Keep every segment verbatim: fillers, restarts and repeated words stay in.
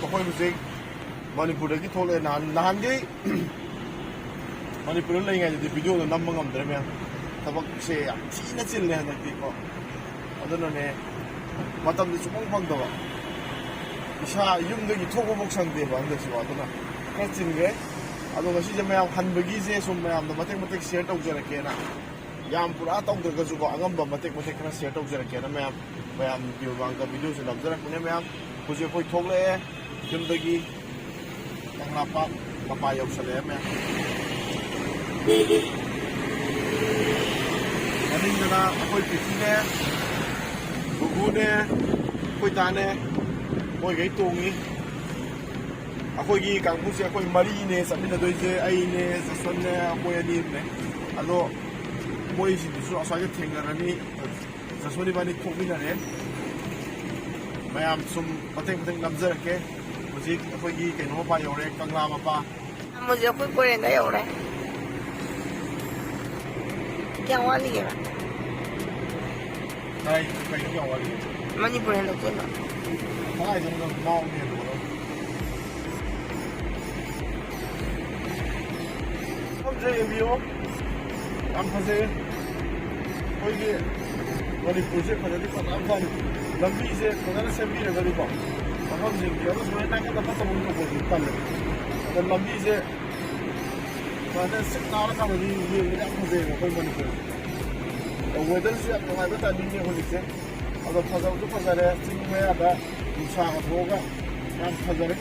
ꯃꯈꯣꯏ ꯍꯧꯖꯤꯛ ꯃꯅꯤꯄꯨꯔꯗꯒꯤ ꯊꯣꯛꯂꯛꯑꯦ꯫ ꯅꯍꯥꯟ ꯅꯍꯥꯟꯒꯤ ꯃꯅꯤꯄꯨꯔꯗ ꯂꯩꯔꯤꯉꯩꯗꯗꯤ ꯚꯤꯗꯤꯑꯣꯗꯣ ꯅꯝꯕ ꯉꯝꯗ꯭ꯔꯦ ꯃꯌꯥꯝ꯫ ꯊꯕꯛꯁꯦ ꯌꯥꯝ ꯊꯤꯅ ꯆꯤꯜꯂꯦ ꯍꯟꯗꯛꯇꯤꯀꯣ꯫ ꯑꯗꯨꯅꯅꯦ, ꯃꯇꯝꯗꯤ ꯁꯨꯡꯐꯪ ꯐꯪꯗꯕ꯫ ꯏꯁꯥ ꯌꯨꯝꯗꯒꯤ ꯊꯣꯛꯄꯐꯥꯎ ꯁꯪꯗꯦꯕ ꯍꯟꯗꯛꯁꯤꯀꯣ꯫ ꯑꯗꯨꯅ ꯈꯔ ꯆꯤꯟꯈ꯭ꯔꯦ꯫ ꯑꯗꯣ ꯉꯁꯤꯁꯦ ꯃꯌꯥꯝ ꯍꯟꯕꯒꯤꯁꯦ ꯁꯨꯝ ꯃꯌꯥꯝꯗ ꯃꯇꯦꯛ ꯃꯇꯦꯛ ꯁꯤꯌꯔ ꯇꯧꯖꯔꯛꯀꯦꯅ, ꯌꯥꯝ ꯄꯨꯔꯥ ꯇꯧꯗ꯭ꯔꯒꯁꯨꯀꯣ, ꯑꯉꯝꯕ ꯃꯇꯦꯛ ꯃꯇꯦꯛ ꯈꯔ ꯁꯤꯌꯔ ꯇꯧꯖꯔꯛꯀꯦꯅ ꯃꯌꯥꯝ, ꯃꯌꯥꯝꯒꯤ ꯃꯃꯥꯡꯗ ꯚꯤꯗꯤꯑꯣꯁꯦ ꯅꯝꯖꯔꯛꯄꯅꯦ ꯃꯌꯥꯝ꯫ ꯍꯧꯖꯤꯛ ꯑꯩꯈꯣꯏ ꯊꯣꯛꯂꯛꯑꯦ ꯌꯨꯝꯗꯒꯤ꯫ ꯀꯪꯂꯥ ꯄꯥꯠ ꯃꯄꯥ ꯌꯧꯁꯜꯂꯛꯑꯦ ꯃꯌꯥꯝ꯫ ꯃꯅꯤꯡꯗꯅ ꯑꯩꯈꯣꯏ ꯄꯤꯇꯤꯅꯦ, ꯒꯨꯒꯨꯅꯦ, ꯑꯩꯈꯣꯏ ꯗꯥꯅꯦ, ꯃꯣꯏꯈꯩ ꯇꯣꯡꯉꯤ꯫ ꯑꯩꯈꯣꯏꯒꯤ ꯀꯥꯡꯕꯨꯁꯦ ꯑꯩꯈꯣꯏ ꯃꯔꯤꯅꯦ ꯆꯠꯃꯤꯟꯅꯗꯣꯏꯁꯦ, ꯑꯩꯅꯦ, ꯖꯁꯟꯅꯦ, ꯑꯩꯈꯣꯏ ꯑꯅꯤ ꯑꯃꯅꯦ꯫ ꯑꯗꯣ ꯃꯣꯏꯁꯤꯡꯗꯨꯁꯨ ꯑꯁ꯭ꯋꯥꯏꯗ ꯊꯦꯡꯅꯔꯅꯤ꯫ ꯖꯁꯟ ꯏꯕꯥꯅꯤ ꯊꯣꯛꯃꯤꯟꯅꯔꯦ꯫ ꯃꯌꯥꯝ ꯁꯨꯝ ꯃꯇꯦꯛ ꯃꯇꯦꯛ ꯅꯝꯖꯔꯛꯀꯦ꯫ ꯍꯧꯖꯤꯛ ꯑꯩꯈꯣꯏꯒꯤ ꯀꯩꯅꯣ ꯃꯄꯥ ꯌꯧꯔꯦ, ꯀꯪꯂꯥ ꯃꯄꯥ꯫ ꯍꯧꯖꯤꯛ ꯑꯩꯈꯣꯏ ꯀꯣꯏꯔꯦꯟꯗ ꯌꯧꯔꯦ꯫ ꯀꯌꯥꯝ ꯋꯥꯠꯂꯤꯒꯦꯕ? ꯀꯥꯏ, ꯀꯩꯅꯣ ꯀꯌꯥꯝ ꯋꯥꯠꯂꯤꯒꯦ? ꯃꯅꯤꯄꯨꯔ ꯍꯦꯟꯗꯣꯛꯇꯣꯏꯕ꯫ ꯀꯗꯥꯏꯗꯅꯣ ꯅꯪ ꯉꯥꯎꯕꯅ ꯍꯦꯟꯗꯣꯛꯑꯗꯧꯅꯤ꯫ ꯃꯐꯝꯁꯦ ꯌꯦꯡꯕꯤꯌꯣ, ꯌꯥꯝ ꯐꯖꯩ꯫ ꯑꯩꯈꯣꯏꯒꯤ ꯃꯅꯤꯄꯨꯔꯁꯦ ꯐꯖꯗꯤ ꯐꯖꯕꯖꯥꯠꯅꯤ꯫ ꯂꯝꯕꯤꯁꯦ ꯐꯖꯅ ꯁꯦꯝꯕꯤꯔꯒꯗꯤꯀꯣ, ꯃꯐꯝꯁꯤꯡꯁꯦ ꯑꯗꯨ ꯁꯨꯃꯥꯏꯅ ꯅꯥꯀꯟꯗ ꯐꯠꯇꯕ ꯑꯃ ꯇꯧꯕꯁꯦ ꯇꯜꯂꯦ꯫ ꯑꯗꯣ ꯂꯝꯕꯤꯁꯦ ꯁꯨꯃꯥꯏꯅ ꯁꯤꯠ ꯅꯥꯜꯂꯀꯥꯟꯗꯗꯤ ꯌꯦꯡꯕꯗ ꯌꯥꯝ ꯐꯖꯩꯌꯦꯕ ꯑꯩꯈꯣꯏ ꯃꯅꯤꯄꯨꯔꯁꯦ꯫ ꯑꯗꯣ ꯋꯦꯗꯔꯁꯦ ꯌꯥꯝ ꯅꯨꯡꯉꯥꯏꯕ ꯇꯥꯏꯃꯤꯡꯅꯦ ꯍꯧꯖꯤꯛꯁꯦ꯫ ꯑꯗꯣ ꯐꯖꯕꯁꯨ ꯐꯖꯔꯦ, ꯆꯤꯡ ꯃꯌꯥꯗ ꯅꯨꯡꯁꯥꯒ ꯊꯣꯛꯑꯒ ꯌꯥꯝ ꯐꯖꯔꯦ꯫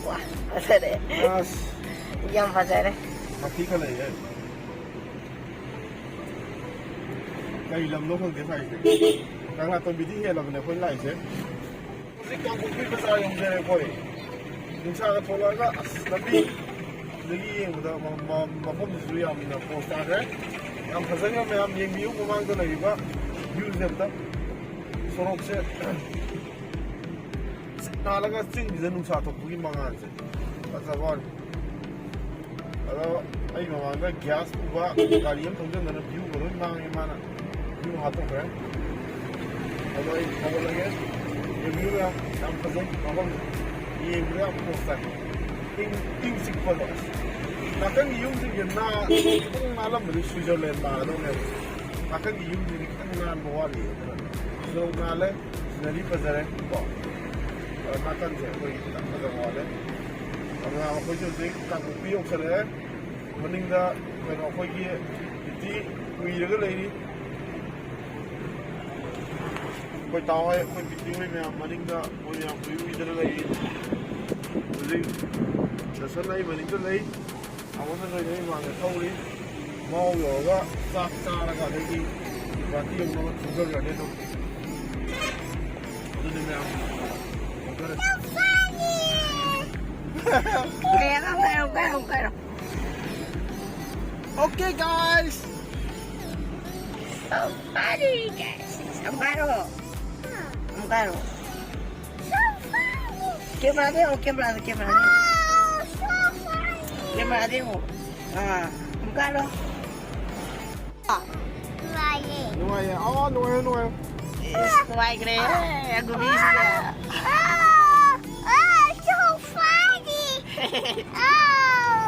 ꯋꯥ, ꯐꯖꯔꯦ꯫ ꯑꯁ꯫ ꯌꯥꯝ ꯐꯖꯔꯦ꯫ ꯃꯊꯤ ꯈꯔ ꯂꯩꯔꯦ꯫ ꯀꯩ ꯂꯝꯅꯣ ꯈꯪꯗꯦ ꯁ꯭ꯋꯥꯏꯁꯦ꯫ ꯀꯪꯂꯥꯇꯣꯝꯕꯤꯗꯤ ꯍꯦꯜꯂꯕꯅꯦ ꯑꯩꯈꯣꯏ ꯂꯥꯛꯏꯁꯦ꯫ ꯍꯧꯖꯤꯛ ꯀꯥꯡꯄꯣꯛꯄꯤ ꯕꯖꯥꯔ ꯌꯧꯖꯔꯦ ꯑꯩꯈꯣꯏ꯫ ꯅꯨꯡꯁꯥꯒ ꯊꯣꯛꯂꯛꯑꯒ ꯑꯁ ꯂꯝꯕꯤ ꯁꯤꯗꯒꯤ ꯌꯦꯡꯕꯗ ꯃ-, ꯃ-, ꯃꯐꯝꯁꯤꯁꯨ ꯌꯥꯝꯅ ꯄꯣꯁ ꯇꯥꯈ꯭ꯔꯦ꯫ ꯌꯥꯝ ꯐꯖꯈ꯭ꯔꯦ ꯃꯌꯥꯝ ꯌꯦꯡꯕꯤꯌꯨ ꯃꯃꯥꯡꯗ ꯂꯩꯔꯤꯕ ꯚ꯭ꯌꯨꯁꯦ ꯑꯝꯇ꯫ ꯁꯣꯔꯣꯛꯁꯦ ꯁꯤꯠ ꯅꯥꯜꯂꯒ ꯆꯤꯡꯁꯤꯗ ꯅꯨꯡꯁꯥ ꯊꯣꯛꯄꯒꯤ ꯃꯉꯥꯜꯁꯦ ꯐꯖꯕ ꯋꯥꯅꯤ꯫ ꯑꯗꯣ ꯑꯩ ꯃꯃꯥꯡꯗ ꯒ꯭ꯌꯥꯁ ꯄꯨꯕ ꯒꯥꯔꯤ ꯑꯃ ꯊꯧꯖꯤꯟꯗꯅ ꯚ꯭ꯌꯨꯒ ꯂꯣꯏ ꯃꯥꯡꯉꯦ ꯃꯥꯅ꯫ ꯚ꯭ꯌꯨ ꯍꯥꯠꯇꯣꯛꯈ꯭ꯔꯦ꯫ ꯑꯗꯣ ꯑꯩ ꯊꯥꯒꯠꯂꯒꯦ꯫ Review ꯌꯥꯝ, ꯌꯥꯝ ꯐꯖꯩ ꯃꯐꯝꯁꯦ꯫ ꯌꯦꯡꯕꯗ ꯌꯥꯝ ꯄꯣꯁ ꯇꯥꯏ꯫ ꯏꯪ, ꯏꯪ ꯆꯤꯛꯄꯗꯣ꯫ ꯅꯥꯀꯟꯒꯤ ꯌꯨꯝꯁꯤꯡꯁꯦ ꯅꯥ-, ꯈꯤꯇꯪ ꯅꯥꯜꯂꯝꯕꯗꯤ Switzerland ꯃꯥꯟꯒꯗꯧꯅꯦꯕ꯫ ꯅꯥꯀꯟꯒꯤ ꯌꯨꯝꯁꯤꯗꯤ ꯈꯤꯇꯪ ꯅꯥꯟꯕ ꯋꯥꯠꯂꯤ꯫ ꯑꯗꯨꯅ ꯁꯣꯔꯣꯛ ꯅꯥꯜꯂꯦ, scenery ꯐꯖꯔꯦ ꯀꯣ꯫ ꯑ, ꯅꯥꯀꯟꯁꯦ ꯑꯩꯈꯣꯏꯒꯤ ꯈꯤꯇꯪ ꯐꯖꯕ ꯋꯥꯠꯂꯦ꯫ ꯑꯗꯨꯅ ꯑꯩꯈꯣꯏꯁꯦ ꯍꯧꯖꯤꯛ ꯀꯥꯡꯄꯣꯛꯄꯤ ꯌꯧꯁꯜꯂꯛꯑꯦ꯫ ꯃꯅꯤꯡꯗ ꯀꯩꯅꯣ ꯑꯩꯈꯣꯏꯒꯤ ꯄꯤꯇꯤ ꯎꯏꯔꯒ ꯂꯩꯔꯤ꯫ ꯑꯩꯈꯣꯏ ꯇꯥꯎ ꯍꯣꯏ, ꯑꯩꯈꯣꯏ ꯄꯤꯇꯤ ꯍꯣꯏ ꯃꯌꯥꯝ ꯃꯅꯤꯡꯗ ꯃꯣꯏ ꯃꯌꯥꯝ ꯎꯏ ꯎꯏꯗꯅ ꯂꯩꯔꯤ꯫ ꯍꯧꯖꯤꯛ ꯗꯁꯟ ꯑꯩ ꯃꯅꯤꯡꯗ ꯂꯩ꯫ ꯇꯥꯃꯣ ꯁꯟꯖꯣꯏꯅ ꯑꯩ ꯃꯥꯡꯗ ꯊꯧꯔꯤ꯫ ꯃꯥꯎ ꯌꯧꯔꯒ ꯆꯥꯛ ꯆꯥꯔꯒ ꯑꯗꯒꯤ ꯒꯨꯍꯥꯇꯤ ꯌꯧꯅꯕ ꯊꯧꯖꯔꯅꯤ ꯑꯗꯨꯝ꯫ ꯑꯗꯨꯅꯤ ꯃꯌꯥꯝ꯫ ꯀꯩ ꯍꯥꯏꯅꯣ? ꯀꯩꯅꯣ, ꯀꯩꯅꯣ, ꯀꯩꯅꯣ? Okay, guys. So funny, guys. So funny. So funny. Camera ꯗ ꯌꯦꯡꯉꯣ, camera ꯗ, camera ꯗ ꯌꯦꯡꯉꯣ. Oh, so funny. Camera ꯗ ꯌꯦꯡꯉꯣ. ꯑꯥ, ꯑꯃꯨꯛꯀ ꯍꯥꯏꯔꯣ꯫ ꯅꯨꯡꯉꯥꯏꯌꯦ꯫ ꯅꯨꯡꯉꯥꯏꯌꯦ꯫ ꯑꯣ, ꯅꯨꯡꯉꯥꯏꯌꯦ, ꯅꯨꯡꯉꯥꯏꯌꯦ꯫ ꯏꯁ, ꯅꯨꯡꯉꯥꯏꯈ꯭ꯔꯦ꯫ ꯑꯒꯨꯕꯤꯁꯤꯗ꯫ Oh, oh, so funny. Oh.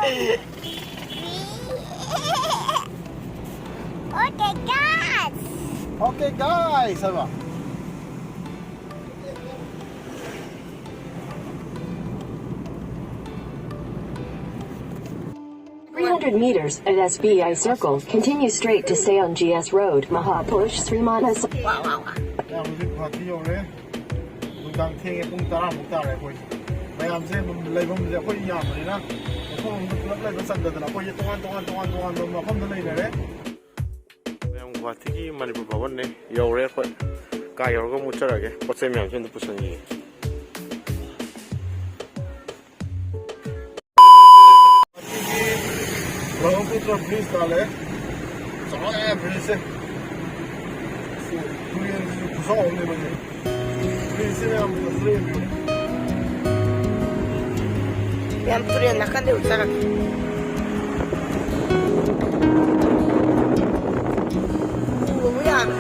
Okay, guys. Okay, guys, ꯍꯥꯏꯕ꯫ Three hundred meters at S B I Circle. Continue straight to stay on G S Road, Mahapurush Srimanasa. ꯌꯥꯝ ꯍꯧꯖꯤꯛ ꯒꯨꯍꯥꯇꯤ ꯌꯧꯔꯦ꯫ ꯅꯨꯡꯗꯥꯡ ꯊꯦꯡꯉꯦ, ꯄꯨꯡ ꯇꯔꯥꯃꯨꯛ ꯇꯥꯔꯦ ꯑꯩꯈꯣꯏꯁꯦ꯫ ꯃꯌꯥꯝꯁꯦ ꯑꯗꯨꯝ ꯂꯩꯐꯝꯁꯦ ꯑꯩꯈꯣꯏ ꯌꯥꯝꯕꯅꯤꯅ ꯃꯐꯝ ꯑꯃꯗ ꯄꯨꯂꯞ ꯂꯩꯕ ꯆꯟꯗꯗꯅ ꯑꯩꯈꯣꯏꯁꯦ ꯇꯣꯉꯥꯟ ꯇꯣꯉꯥꯟ, ꯇꯣꯉꯥꯟ ꯇꯣꯉꯥꯟꯕ ꯃꯐꯝꯗ ꯂꯩꯅꯔꯦ꯫ ꯃꯌꯥꯝ ꯒꯨꯍꯥꯇꯤꯒꯤ ꯃꯅꯤꯄꯨꯔ ꯚꯕꯟꯅꯦ ꯌꯧꯔꯦ ꯑꯩꯈꯣꯏ꯫ ꯀꯥ ꯌꯧꯔꯒ ꯑꯃꯨꯛ ꯎꯠꯆꯔꯛꯑꯒꯦ, ꯄꯣꯠ ꯆꯩ ꯃꯌꯥꯝꯁꯦ ꯑꯝꯇ ꯄꯨꯁꯟꯈꯤꯒꯦ꯫ ꯕ꯭ꯔꯍꯃꯄꯨꯇ꯭ꯔ ꯕ꯭ꯔꯤꯖ ꯇꯥꯜꯂꯦ꯫ ꯆꯥꯎꯔꯦ ꯕ꯭ꯔꯤꯖꯁꯦ꯫ ꯇꯨꯔꯦꯜꯁꯤꯁꯨ ꯈꯨꯆꯥꯎ ꯑꯃꯅꯦ ꯃꯁꯦ꯫ ꯕ꯭ꯔꯤꯖꯁꯦ ꯃꯌꯥꯝ ꯐꯖꯅ ꯌꯦꯡꯕꯤꯌꯨ꯫ ꯌꯥꯝ ꯇꯨꯔꯦꯜ ꯅꯥꯀꯟꯗ ꯎꯠꯆꯔꯛꯀꯦ꯫ ꯎꯕꯕꯨ ꯌꯥꯔꯦ꯫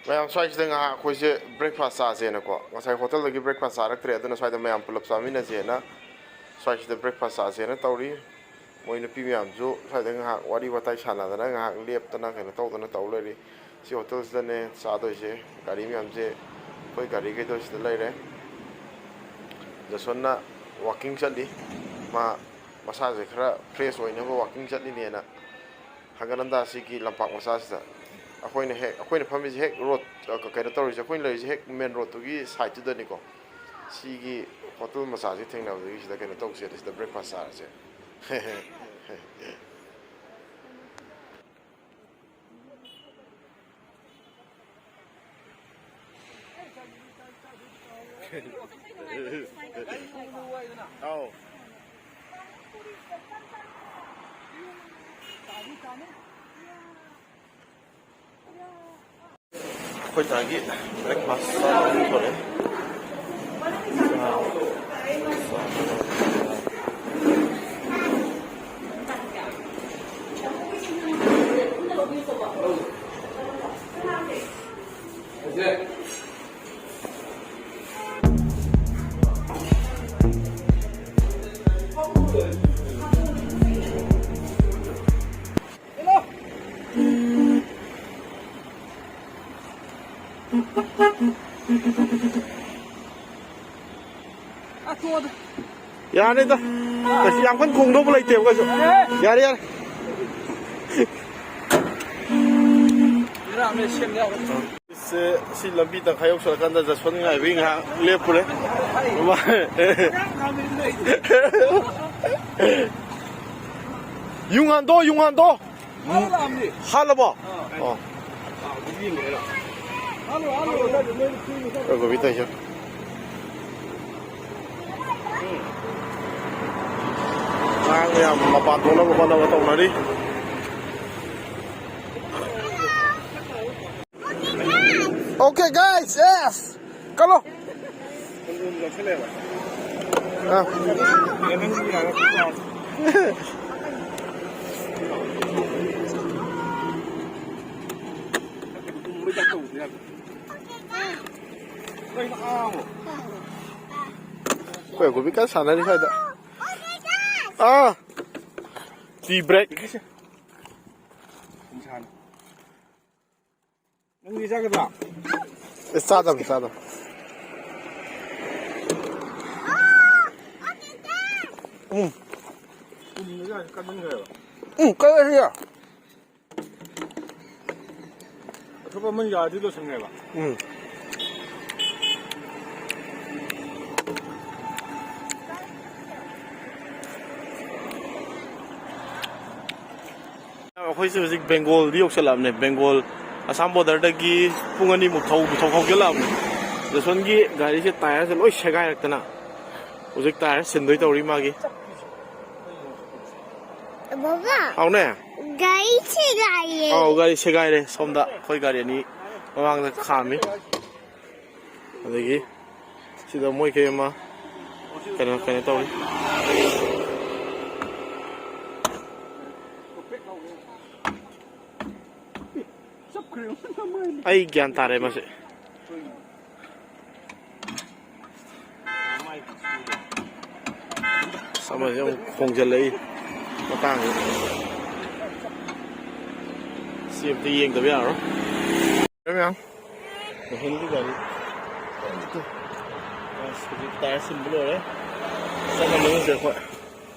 ꯃꯌꯥꯝ, ꯁ꯭ꯋꯥꯏꯁꯤꯗ ꯉꯥꯏꯍꯥꯛ ꯑꯩꯈꯣꯏꯁꯦ breakfast ꯆꯥꯁꯦꯅꯀꯣ, ꯉꯁꯥꯏ ꯍꯣꯇꯦꯜꯗꯒꯤ breakfast ꯆꯥꯔꯛꯇ꯭ꯔꯦ, ꯑꯗꯨꯅ ꯁ꯭ꯋꯥꯏꯗ ꯃꯌꯥꯝ ꯄꯨꯂꯞ ꯆꯥꯃꯤꯟꯅꯁꯦꯅ ꯁ꯭ꯋꯥꯏꯁꯤꯗ breakfast ꯆꯥꯁꯦꯅ ꯇꯧꯔꯤ꯫ ꯃꯣꯏ ꯅꯨꯄꯤ ꯃꯌꯥꯝꯁꯨ ꯁ꯭ꯋꯥꯏꯗ ꯉꯥꯏꯍꯥꯛ ꯋꯥꯔꯤ ꯋꯥꯇꯥꯏ ꯁꯥꯟꯅꯗꯅ, ꯉꯥꯏꯍꯥꯛ ꯂꯦꯞꯇꯅ ꯀꯩꯅꯣ ꯇꯧꯗꯅ ꯇꯧ ꯂꯩꯔꯤ꯫ ꯁꯤ ꯍꯣꯇꯦꯜꯁꯤꯗꯅꯦ ꯆꯥꯗꯣꯏꯁꯦ꯫ ꯒꯥꯔꯤ ꯃꯌꯥꯝꯁꯦ, ꯑꯩꯈꯣꯏ ꯒꯥꯔꯤꯈꯩꯗꯣ ꯁꯤꯗ ꯂꯩꯔꯦ꯫ ꯖꯁꯣꯟꯅ walking ꯆꯠꯂꯤ꯫ ꯃꯥ ꯃꯁꯥꯁꯦ ꯈꯔ fresh ꯑꯣꯏꯅꯕ walking ꯆꯠꯂꯤꯅꯦꯅ꯫ ꯍꯪꯒꯠ ꯍꯟꯗꯥ ꯁꯤꯒꯤ ꯂꯝꯄꯥꯛ ꯃꯆꯥꯁꯤꯗ ꯑꯩꯈꯣꯏꯅ ꯍꯦꯛ, ꯑꯩꯈꯣꯏꯅ ꯐꯝꯃꯤꯁꯦ ꯍꯦꯛ road, ꯑ, ꯀꯩꯅꯣ ꯇꯧꯔꯤꯁꯦ, ꯑꯩꯈꯣꯏꯅ ꯂꯩꯔꯤꯁꯦ ꯍꯦꯛ main roadꯇꯨꯒꯤ sideꯇꯨꯗꯅꯤꯀꯣ꯫ ꯁꯤꯒꯤ ꯍꯣꯇꯦꯜ ꯃꯆꯥꯁꯤ ꯊꯦꯡꯅꯕꯗꯒꯤ ꯁꯤꯗ ꯀꯩꯅꯣ ꯇꯧꯁꯦꯅ, ꯁꯤꯗ breakfast ꯆꯥꯔꯁꯦ꯫ ꯑꯧ꯫ ꯑꯩꯈꯣꯏ ꯗꯥꯒꯤ breakfast ꯆꯥꯕ ꯑꯃꯨꯛ ꯊꯣꯛꯂꯛꯑꯦ꯫ ꯌꯥꯔꯦꯗ꯫ ꯀꯩꯁꯨ ꯌꯥꯝ ꯀꯟꯅ ꯈꯣꯡꯗꯧꯕ ꯂꯩꯇꯦꯕ ꯀꯩꯁꯨ꯫ ꯌꯥꯔꯦ, ꯌꯥꯔꯦ꯫ ꯁꯦ, ꯁꯤ ꯂꯝꯕꯤ ꯇꯪꯈꯥꯏ ꯌꯧꯁꯜꯂꯀꯥꯟꯗ ꯖꯁꯋꯟ ꯉꯥꯏꯕꯒꯤ ꯉꯥꯏꯍꯥꯛ ꯂꯦꯞꯄꯨꯔꯦ꯫ ꯌꯨꯡꯍꯟꯗꯣ, ꯌꯨꯡꯍꯟꯗꯣ꯫ ꯍꯥꯠꯂꯕꯣ? ꯑꯣ꯫ ꯑꯩꯈꯣꯏ ꯒꯣꯕꯤ ꯇꯧꯔꯤꯁꯦ꯫ ꯃꯌꯥꯝ ꯃꯄꯥꯟ ꯊꯣꯛꯅꯕ ꯍꯣꯠꯅꯕ ꯇꯧꯅꯔꯤ꯫ Okay, guys, yes. ꯀꯜꯂꯣ꯫ ꯑꯥ꯫ ꯑꯩꯈꯣꯏ ꯑꯀꯣꯏꯕꯤ ꯀꯟꯅ ꯁꯥꯟꯅꯔꯤ ꯁ꯭ꯋꯥꯏꯗ꯫ ꯑꯥ꯫ Tea break꯫ ꯅꯪꯗꯤ ꯆꯥꯒꯗ꯭ꯔꯥ? ꯑꯦ, ꯆꯥꯗꯕꯅꯤ, ꯆꯥꯗꯕꯅꯤ꯫ ꯎꯝ꯫ ꯎꯝ, ꯀꯜꯂꯦ ꯁꯤꯗꯤ꯫ ꯑꯇꯣꯞꯄ ꯑꯃ ꯌꯥꯔꯗꯤ ꯂꯣꯏꯁꯟꯈ꯭ꯔꯦꯕ꯫ ꯎꯝ꯫ ꯑꯩꯈꯣꯏꯁꯦ ꯍꯧꯖꯤꯛ ꯕꯦꯡꯒꯣꯜꯗꯤ ꯌꯧꯁꯜꯂꯛꯑꯕꯅꯦ꯫ ꯕꯦꯡꯒꯣꯜ ꯑꯁꯥꯝ ꯕꯣꯔꯗꯔꯗꯒꯤ ꯄꯨꯡ ꯑꯅꯤꯃꯨꯛ ꯊꯧ-, ꯊꯧ-, ꯊꯧꯖꯜꯂꯛꯑꯕꯅꯦ꯫ ꯖꯣꯁꯟꯒꯤ ꯒꯥꯔꯤꯁꯦ ꯇꯥꯌꯔꯁꯦ ꯂꯣꯏ ꯁꯦꯒꯥꯏꯔꯛꯇꯅ ꯍꯧꯖꯤꯛ ꯇꯥꯌꯔ ꯁꯤꯟꯗꯣꯏ ꯇꯧꯔꯤ ꯃꯥꯒꯤ꯫ ꯕꯕꯥ, ꯍꯥꯎꯅꯦ? ꯒꯥꯔꯤ ꯁꯦꯒꯥꯏꯌꯦ꯫ ꯑꯧ, ꯒꯥꯔꯤ ꯁꯦꯒꯥꯏꯔꯦ꯫ ꯁꯣꯝꯗ ꯑꯩꯈꯣꯏ ꯒꯥꯔꯤ ꯑꯅꯤ ꯃꯃꯥꯡꯗ ꯈꯥꯝꯃꯤ꯫ ꯑꯗꯒꯤ ꯁꯤꯗ ꯃꯣꯏꯈꯩ ꯑꯃ ꯀꯩꯅꯣ, ꯀꯩꯅꯣ ꯇꯧꯔꯤ꯫ ꯑꯩ ꯒ꯭ꯌꯥꯟ ꯇꯥꯔꯦ ꯃꯁꯤ꯫ ꯑꯁ, ꯑꯃꯁꯦ ꯑꯃꯨꯛ ꯈꯣꯡꯖꯜꯂꯛꯏ ꯃꯇꯥꯡꯁꯤꯗ꯫ ꯁꯤ ꯑꯝꯇ ꯌꯦꯡꯗꯕ ꯌꯥꯔꯔꯣꯏ꯫ ꯃꯌꯥꯝ, ꯃꯣꯍꯟꯒꯤ ꯒꯥꯔꯤ꯫ ꯑꯁ, ꯍꯧꯖꯤꯛ ꯇꯥꯌꯔ ꯁꯤꯟꯕ ꯂꯣꯏꯔꯦ꯫ ꯆꯠꯂꯅꯤ ꯍꯧꯖꯤꯛ ꯑꯩꯈꯣꯏ꯫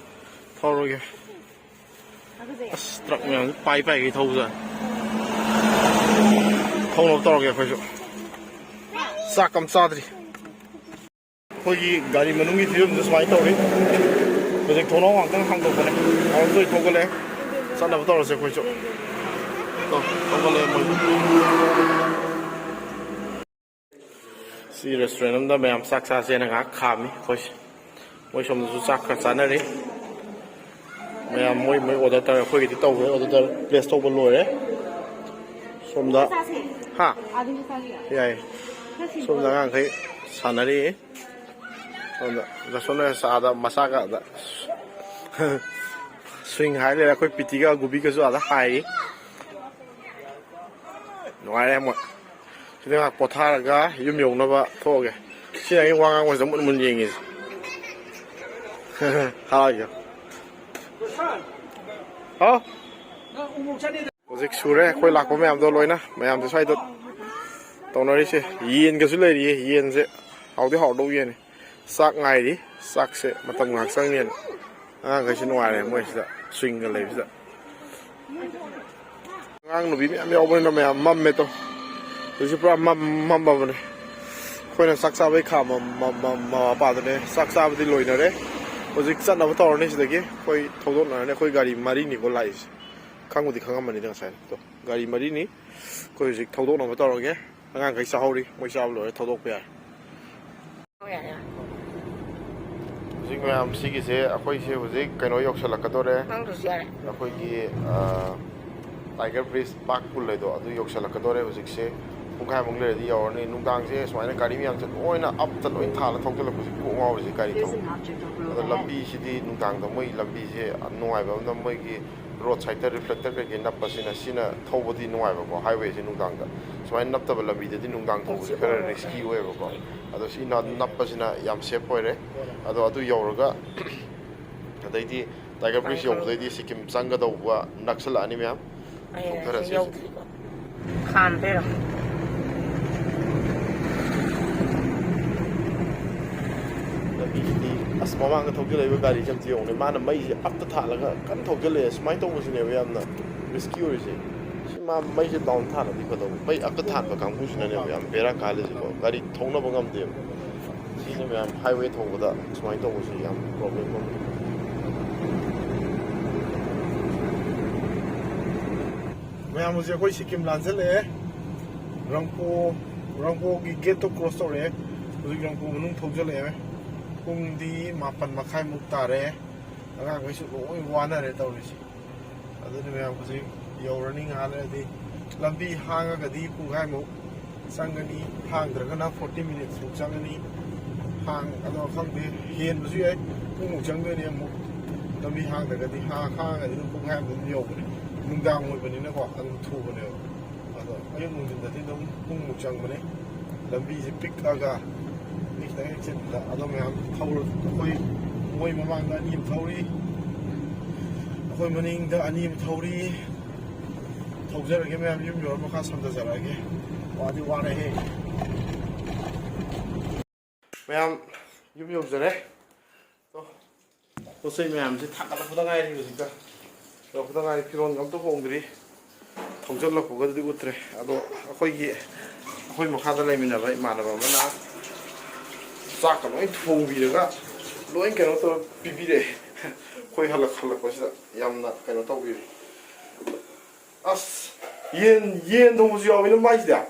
ꯊꯧꯔꯒꯦ꯫ ꯑꯁ, ꯇ꯭ꯔꯛ ꯃꯌꯥꯝꯁꯦ ꯄꯥꯏ ꯄꯥꯏꯒꯩ ꯊꯧꯕꯖꯥꯠꯅꯤ꯫ ꯊꯧꯅꯕ ꯇꯧꯔꯒꯦ ꯑꯩꯈꯣꯏꯁꯨ꯫ ꯆꯥꯛ ꯑꯃ ꯆꯥꯗ꯭ꯔꯤ꯫ ꯑꯩꯈꯣꯏꯒꯤ ꯒꯥꯔꯤ ꯃꯅꯨꯡꯒꯤ ꯐꯤꯕꯝꯁꯦ ꯁꯨꯃꯥꯏꯅ ꯇꯧꯔꯤ꯫ ꯍꯧꯖꯤꯛ ꯊꯣꯡꯅꯥꯎ ꯉꯥꯛꯇꯪ ꯍꯥꯡꯗꯣꯛꯄꯅꯦ꯫ ꯑꯃꯨꯛꯁꯨ ꯊꯣꯛꯒꯠꯂꯦ꯫ ꯆꯠꯅꯕ ꯇꯧꯔꯁꯦ ꯑꯩꯈꯣꯏꯁꯨ꯫ ꯇꯣ, ꯊꯣꯛꯒꯠꯂꯦ ꯃꯣꯏ꯫ ꯁꯤ restaurant ꯑꯃꯗ ꯃꯌꯥꯝ ꯆꯥꯛ ꯆꯥꯁꯦꯅ ꯉꯥꯏꯍꯥꯛ ꯈꯥꯝꯃꯤ ꯑꯩꯈꯣꯏꯁꯦ꯫ ꯃꯣꯏ ꯁꯣꯝꯗꯁꯨ ꯆꯥꯛ ꯈꯔ ꯆꯥꯅꯔꯤ꯫ ꯃꯌꯥꯝ ꯃꯣꯏ ꯃꯣꯏ ꯑꯣꯔꯗꯔ ꯇꯧꯔꯦ, ꯑꯩꯈꯣꯏꯒꯤꯗꯤ ꯇꯧꯈ꯭ꯔꯦ, ꯑꯣꯔꯗꯔ ꯄ꯭ꯂꯦꯁ ꯇꯧꯕ ꯂꯣꯏꯔꯦ꯫ ꯁꯣꯝꯗ, ꯍꯥ, ꯌꯥꯏ꯫ ꯁꯣꯝꯗ ꯑꯉꯥꯡꯈꯩ ꯁꯥꯟꯅꯔꯤ꯫ ꯁꯣꯝꯗ ꯗꯥ ꯁꯣꯝꯅ ꯆꯥꯗ ꯃꯆꯥꯒ ꯑꯗ ꯁ꯭ꯋꯤꯡ ꯍꯥꯏ ꯂꯩꯔꯦ꯫ ꯑꯩꯈꯣꯏ ꯄꯤꯇꯤꯒ ꯒꯨꯕꯤꯒꯁꯨ ꯑꯥꯗ ꯍꯥꯏꯔꯤ꯫ ꯅꯨꯡꯉꯥꯏꯔꯦ ꯃꯣꯏ꯫ ꯁꯤꯗ ꯉꯥꯏꯍꯥꯛ ꯄꯣꯊꯥꯔꯒ ꯌꯨꯝ ꯌꯧꯅꯕ ꯊꯣꯛꯑꯒꯦ꯫ ꯁꯤꯅ ꯑꯩ ꯋꯥ ꯉꯥꯡꯕꯁꯤꯗ ꯃꯨꯟ ꯃꯨꯟ ꯌꯦꯡꯉꯤꯁꯦ꯫ ꯍꯥꯏꯒꯦ꯫ ꯍꯥꯎ꯫ ꯍꯧꯖꯤꯛ ꯁꯨꯔꯦ ꯑꯩꯈꯣꯏ ꯂꯥꯛꯄ ꯃꯌꯥꯝꯗꯣ ꯂꯣꯏꯅ꯫ ꯃꯌꯥꯝꯁꯦ ꯁ꯭ꯋꯥꯏꯗ ꯇꯧꯅꯔꯤꯁꯦ꯫ ꯌꯦꯟꯒꯁꯨ ꯂꯩꯔꯤꯌꯦ꯫ ꯌꯦꯟꯁꯦ ꯍꯥꯎꯗꯤ ꯍꯥꯎꯗꯧ ꯌꯦꯟꯅꯤ꯫ ꯆꯥꯛ ꯉꯥꯏꯔꯤ꯫ ꯆꯥꯛꯁꯦ ꯃꯇꯝ ꯉꯥꯏꯍꯥꯛ ꯆꯪꯅꯦꯅ꯫ ꯑꯉꯥꯡꯈꯩꯁꯤ ꯅꯨꯡꯉꯥꯏꯔꯦ ꯃꯣꯏꯁꯤꯗ ꯁ꯭ꯋꯤꯡꯒ ꯂꯩꯕꯁꯤꯗ꯫ ꯑꯉꯥꯡ ꯅꯨꯄꯤ ꯃꯌꯥꯝ ꯌꯥꯎꯕꯅꯤꯅ ꯃꯌꯥꯝ ꯃꯝꯃꯦ ꯇꯣ꯫ ꯍꯧꯖꯤꯛ ꯄꯨꯔꯥ ꯃꯝ-, ꯃꯝꯃꯕꯅꯦ꯫ ꯑꯩꯈꯣꯏꯅ ꯆꯥꯛ ꯆꯥꯕꯩ ꯈꯥꯝꯕ ꯃ-, ꯃ-, ꯃ-, ꯃꯄꯥꯗꯨꯅꯦ꯫ ꯆꯥꯛ ꯆꯥꯕꯗꯤ ꯂꯣꯏꯅꯔꯦ꯫ ꯍꯧꯖꯤꯛ ꯆꯠꯅꯕ ꯇꯧꯔꯅꯤ꯫ ꯁꯤꯗꯒꯤ ꯑꯩꯈꯣꯏ ꯊꯧꯗꯣꯛꯅꯔꯅꯤ꯫ ꯑꯩꯈꯣꯏ ꯒꯥꯔꯤ ꯃꯔꯤꯅꯤꯀꯣ ꯂꯥꯛꯏꯁꯦ꯫ ꯈꯪꯕꯨꯗꯤ ꯈꯪꯉꯝꯃꯅꯤꯗ ꯉꯁꯥꯏ꯫ ꯑꯗꯣ ꯒꯥꯔꯤ ꯃꯔꯤꯅꯤ꯫ ꯑꯩꯈꯣꯏ ꯍꯧꯖꯤꯛ ꯊꯧꯗꯣꯛꯅꯕ ꯇꯧꯔꯒꯦ꯫ ꯑꯉꯥꯡꯈꯩ ꯆꯥꯍꯧꯔꯤ꯫ ꯃꯣꯏ ꯆꯥꯕ ꯂꯣꯏꯔꯦ ꯊꯧꯗꯣꯛꯄ ꯌꯥꯔꯦ꯫ ꯍꯧꯖꯤꯛ ꯃꯌꯥꯝ ꯁꯤꯒꯤꯁꯦ, ꯑꯩꯈꯣꯏꯁꯦ ꯍꯧꯖꯤꯛ ꯀꯩꯅꯣ ꯌꯧꯁꯜꯂꯛꯀꯗꯣꯔꯦ꯫ ꯅꯪꯗꯨꯁꯨ ꯌꯥꯔꯦ꯫ ꯑꯩꯈꯣꯏꯒꯤ, ꯑ, ꯇꯥꯏꯒꯔ ꯕ꯭ꯔꯤꯖ ꯄꯥꯛ ꯄꯨꯜ ꯍꯥꯏꯗꯣ ꯑꯗꯨ ꯌꯧꯁꯜꯂꯛꯀꯗꯣꯔꯦ ꯍꯧꯖꯤꯛꯁꯦ꯫ ꯄꯨꯡꯈꯥꯏꯃꯨꯛ ꯂꯩꯔꯗꯤ ꯌꯧꯔꯅꯤ꯫ ꯅꯨꯡꯗꯥꯡꯁꯦ ꯁꯨꯃꯥꯏꯅ ꯒꯥꯔꯤ ꯃꯌꯥꯝꯁꯦ ꯂꯣꯏꯅ ꯑꯞꯇ ꯂꯣꯏ ꯊꯥꯜꯂ ꯊꯧꯖꯤꯜꯂꯛꯄꯁꯦ ꯀꯣꯛ ꯉꯥꯎꯔꯤꯁꯦ ꯒꯥꯔꯤ ꯊꯧꯕ꯫ ꯑꯗꯣ ꯂꯝꯕꯤꯁꯤꯗꯤ ꯅꯨꯡꯗꯥꯡꯗ ꯃꯣꯏ ꯂꯝꯕꯤꯁꯦ ꯅꯨꯡꯉꯥꯏꯕ ꯑꯃꯅ ꯃꯣꯏꯒꯤ ꯔꯣꯗ ꯁꯥꯏꯗꯇ ꯔꯤꯐ꯭ꯂꯦꯛꯇꯔ ꯀꯩꯀꯩ ꯅꯞꯄꯁꯤꯅ ꯁꯤꯅ ꯊꯧꯕꯗꯤ ꯅꯨꯡꯉꯥꯏꯕꯀꯣ, ꯍꯥꯏꯋꯦꯁꯦ ꯅꯨꯡꯗꯥꯡꯗ꯫ ꯁꯨꯃꯥꯏꯅ ꯅꯞꯇꯕ ꯂꯝꯕꯤꯗꯗꯤ ꯅꯨꯡꯗꯥꯡ ꯊꯧꯕꯁꯦ ꯈꯔ ꯔꯤꯁꯀꯤ ꯑꯣꯏꯌꯦꯕꯀꯣ꯫ ꯑꯗꯣ ꯁꯤ ꯅ-, ꯅꯞꯄꯁꯤꯅ ꯌꯥꯝ ꯁꯦꯐ ꯑꯣꯏꯔꯦ꯫ ꯑꯗꯣ ꯑꯗꯨ ꯌꯧꯔꯒ ꯑꯗꯩꯗꯤ ꯇꯥꯏꯒꯔ ꯕ꯭ꯔꯤꯖ ꯌꯧꯕꯗꯩꯗꯤ ꯁꯤꯀꯤꯝ ꯆꯪꯒꯗꯧꯕ ꯅꯛꯁꯜꯂꯛꯑꯅꯤ ꯃꯌꯥꯝ꯫ ꯑꯩ ꯊꯣꯛꯊꯔꯁꯤ ꯍꯧꯖꯤꯛ ꯍꯧꯖꯤꯛ꯫ ꯌꯧꯗ꯭ꯔꯤꯕ꯫ ꯈꯥꯝꯗꯣꯏꯔꯣ? ꯂꯝꯕꯤꯁꯤꯗꯤ ꯑꯁ ꯃꯃꯥꯡꯗ ꯊꯧꯖꯤꯜꯂꯛꯏꯕ ꯒꯥꯔꯤꯁꯦ ꯑꯝꯇ ꯌꯦꯡꯉꯨꯅꯦ꯫ ꯃꯥꯅ ꯃꯩꯁꯦ ꯑꯞꯇ ꯊꯥꯜꯂꯒ ꯀꯟꯅ ꯊꯧꯖꯤꯜꯂꯛꯑꯦ꯫ ꯁꯨꯃꯥꯏꯅ ꯇꯧꯕꯁꯤꯅꯦꯕ ꯌꯥꯝꯅ ꯔꯤꯁꯀꯤ ꯑꯣꯏꯔꯤꯁꯦ꯫ ꯁꯤ ꯃꯥ ꯃꯩꯁꯦ ꯗꯥꯎꯟ ꯊꯥꯜꯂꯗꯤ ꯐꯗꯧꯕ꯫ ꯃꯩ ꯑꯞꯇ ꯊꯥꯟꯕ ꯀꯥꯡꯕꯨꯁꯤꯅꯅꯦꯕ ꯌꯥꯝ ꯕꯦꯔꯥ ꯀꯥꯜꯂꯤꯁꯦꯀꯣ꯫ ꯒꯥꯔꯤ ꯊꯧꯅꯕ ꯉꯝꯗꯦꯕ꯫ ꯁꯤꯅ ꯃꯌꯥꯝ ꯍꯥꯏꯋꯦ ꯊꯧꯕꯗ ꯁꯨꯃꯥꯏꯅ ꯇꯧꯕꯁꯤ ꯌꯥꯝ ꯄ꯭ꯔꯣꯕ꯭ꯂꯦꯝ ꯑꯃ꯫ ꯃꯌꯥꯝ ꯍꯧꯖꯤꯛ ꯑꯩꯈꯣꯏ ꯁꯤꯀꯤꯝ ꯂꯥꯟꯁꯤꯜꯂꯛꯑꯦ꯫ ꯔꯪꯄꯣ, ꯔꯪꯄꯣꯒꯤ ꯒꯦꯠꯇꯣ ꯀ꯭ꯔꯣꯁ ꯇꯧꯔꯛꯑꯦ꯫ ꯍꯧꯖꯤꯛ ꯔꯪꯄꯣ ꯃꯅꯨꯡ ꯊꯧꯖꯤꯜꯂꯛꯑꯦ꯫ ꯄꯨꯡꯗꯤ ꯃꯥꯄꯟ ꯃꯈꯥꯏꯃꯨꯛ ꯇꯥꯔꯦ꯫ ꯑꯉꯥꯡꯈꯩꯁꯨ ꯂꯣꯏ ꯋꯥꯅꯔꯦ ꯇꯧꯔꯤꯁꯦ꯫ ꯑꯗꯨꯅ ꯃꯌꯥꯝ ꯍꯧꯖꯤꯛ ꯌꯧꯔꯅꯤ ꯉꯥꯏꯍꯥꯛ ꯂꯩꯔꯗꯤ꯫ ꯂꯝꯕꯤ ꯍꯥꯡꯉꯒꯗꯤ ꯄꯨꯡꯈꯥꯏꯃꯨꯛ ꯆꯪꯒꯅꯤ, ꯍꯥꯡꯗ꯭ꯔꯒꯅ ꯐꯣꯔꯇꯤ ꯃꯤꯅꯤꯠꯁꯃꯨꯛ ꯆꯪꯒꯅꯤ꯫ ꯍꯥꯡ ꯑꯗꯣ ꯈꯪꯗꯦ, ꯍꯦꯟꯕꯁꯨ ꯌꯥꯏ꯫ ꯄꯨꯡꯃꯨꯛ ꯆꯪꯗꯣꯏꯅꯦ ꯑꯃꯨꯛ꯫ ꯂꯝꯕꯤ ꯍꯥꯡꯗ꯭ꯔꯒꯗꯤ, ꯍꯥꯡ ꯍꯥꯡꯉꯒꯗꯤ ꯑꯗꯨꯝ ꯄꯨꯡꯈꯥꯏ ꯑꯃꯗ ꯑꯗꯨꯝ ꯌꯧꯕꯅꯦ꯫ ꯅꯨꯡꯗꯥꯡ ꯑꯣꯏꯕꯅꯤꯅꯀꯣ ꯑꯗꯨꯝ ꯊꯨꯕꯅꯦꯕ꯫ ꯑꯗꯣ ꯑꯌꯨꯛ ꯅꯨꯡꯊꯤꯟꯗꯗꯤ ꯑꯗꯨꯝ ꯄꯨꯡꯃꯨꯛ ꯆꯪꯕꯅꯦ꯫ ꯂꯝꯕꯤꯁꯦ ꯄꯤꯛꯑꯒ ꯃꯤ ꯈꯤꯇꯪ ꯍꯦꯛ ꯆꯤꯟꯕꯗ꯫ ꯑꯗꯣ ꯃꯌꯥꯝ ꯊꯧꯔ ꯑꯩꯈꯣꯏ ꯃꯣꯏ ꯃꯃꯥꯡꯗ ꯑꯅꯤ ꯑꯃ ꯊꯧꯔꯤ, ꯑꯩꯈꯣꯏ ꯃꯅꯤꯡꯗ ꯑꯅꯤ ꯑꯃ ꯊꯧꯔꯤ꯫ ꯊꯧꯖꯔꯒꯦ ꯃꯌꯥꯝ, ꯌꯨꯝ ꯌꯧꯔ ꯃꯈꯥ ꯁꯝꯊꯖꯔꯛꯑꯒꯦ꯫ ꯋꯥꯗꯤ ꯋꯥꯔꯦꯍꯦ꯫ ꯃꯌꯥꯝ ꯌꯨꯝ ꯌꯧꯖꯔꯦ꯫ ꯇꯣ, ꯄꯣꯠ ꯆꯩ ꯃꯌꯥꯝꯁꯦ ꯊꯥꯡꯒꯠꯂꯛꯄꯗ ꯉꯥꯏꯔꯤ ꯍꯧꯖꯤꯛꯇ꯫ ꯌꯧꯔꯛꯄꯗ ꯉꯥꯏꯔꯤ, ꯐꯤꯔꯣꯟꯒ ꯑꯝꯇ ꯍꯣꯡꯗ꯭ꯔꯤ꯫ ꯊꯧꯖꯜꯂꯛꯄꯒꯗꯨꯗꯤ ꯎꯠꯇ꯭ꯔꯦ꯫ ꯑꯗꯣ ꯑꯩꯈꯣꯏꯒꯤ, ꯑꯩꯈꯣꯏ ꯃꯈꯥꯗ ꯂꯩꯃꯤꯟꯅꯕ ꯏꯃꯥꯟꯅꯕ ꯑꯃꯅ ꯆꯥꯛꯀ ꯂꯣꯏ ꯊꯣꯡꯕꯤꯔꯒ ꯂꯣꯏ ꯀꯩꯅꯣ ꯇꯧꯔ ꯄꯤꯕꯤꯔꯛꯑꯦ꯫ ꯑꯩꯈꯣꯏ ꯍꯜꯂꯛ-, ꯍꯜꯂꯛꯄꯁꯤꯗ ꯌꯥꯝꯅ ꯀꯩꯅꯣ ꯇꯧꯕꯤꯔꯦ꯫ ꯑꯁ, ꯌꯦꯟ, ꯌꯦꯟ ꯊꯣꯡꯕꯁꯨ ꯌꯥꯎꯋꯤꯅ ꯃꯥꯏꯁꯤꯗ꯫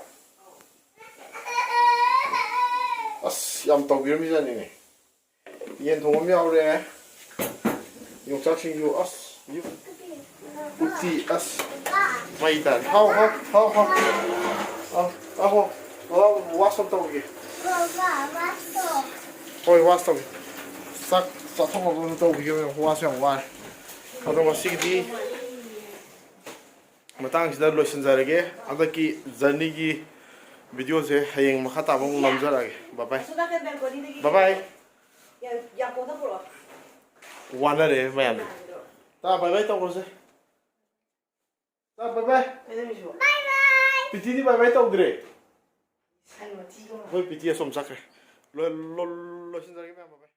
ꯑꯁ, ꯌꯥꯝ ꯇꯧꯕꯤꯔꯝꯃꯤꯖꯥꯠꯅꯤꯅꯦ꯫ ꯌꯦꯟ ꯊꯣꯡꯕ ꯑꯃ ꯌꯥꯎꯔꯦ꯫ ꯌꯣꯡꯆꯥꯛ ꯁꯤꯡꯖꯨ, ꯑꯁ, ꯌꯨ-, ꯎꯇꯤ, ꯑꯁ, ꯃꯩ ꯇꯥꯔꯦ꯫ ꯍꯥꯎ, ꯍꯥꯎ, ꯍꯥꯎ, ꯍꯥꯎ꯫ ꯑ, ꯑ, ꯍꯣ, ꯑ, wash ꯑꯝ ꯇꯧꯈꯤꯒꯦ꯫ ꯍꯣꯏ, wash ꯇꯧꯒꯦ꯫ ꯆꯥꯛ ꯆꯥꯊꯣꯛꯅꯕ ꯑꯝ ꯇꯧꯈꯤꯒꯦ, ꯃꯌꯥꯝ꯫ ꯋꯥꯁꯨ ꯌꯥꯝ ꯋꯥꯔꯦ꯫ ꯑꯗꯣ ꯉꯁꯤꯒꯤꯗꯤ ꯃꯇꯥꯡꯁꯤꯗ ꯂꯣꯏꯁꯤꯟꯖꯔꯒꯦ꯫ ꯍꯟꯗꯛꯀꯤ journeyꯒꯤ videoꯁꯦ ꯍꯌꯦꯡ ꯃꯈꯥ ꯇꯥꯕ ꯑꯃꯨꯛ ꯅꯝꯖꯔꯛꯑꯒꯦ꯫ Bye bye꯫ ꯑꯁꯣꯝ ꯅꯥꯀꯟ balconyꯗꯒꯤ bye bye꯫ ꯌꯥ-, ꯌꯥꯡꯀꯣꯛꯇ ꯄꯨꯔꯛꯑꯣ꯫ ꯋꯥꯅꯔꯦ ꯃꯌꯥꯝ꯫ ꯇꯥ bye bye ꯇꯧꯈ꯭ꯔꯁꯦ꯫ ꯇꯥ bye bye꯫ ꯀꯩꯗꯧꯔꯤꯁꯤꯕꯣ? Bye bye꯫ ꯄ꯭ꯔꯤꯇꯤꯗꯤ bye bye ꯇꯧꯗ꯭ꯔꯦ꯫ ꯁꯟ ꯃꯊꯤꯒꯨꯝꯕ꯫ ꯑꯩꯈꯣꯏ ꯄ꯭ꯔꯤꯇꯤ ꯑꯁꯣꯝ ꯆꯠꯈ꯭ꯔꯦ꯫ ꯂꯣꯏ-, ꯂꯣ-, ꯂꯣꯏꯁꯤꯟꯖꯔꯒꯦ ꯃꯌꯥꯝ, bye bye꯫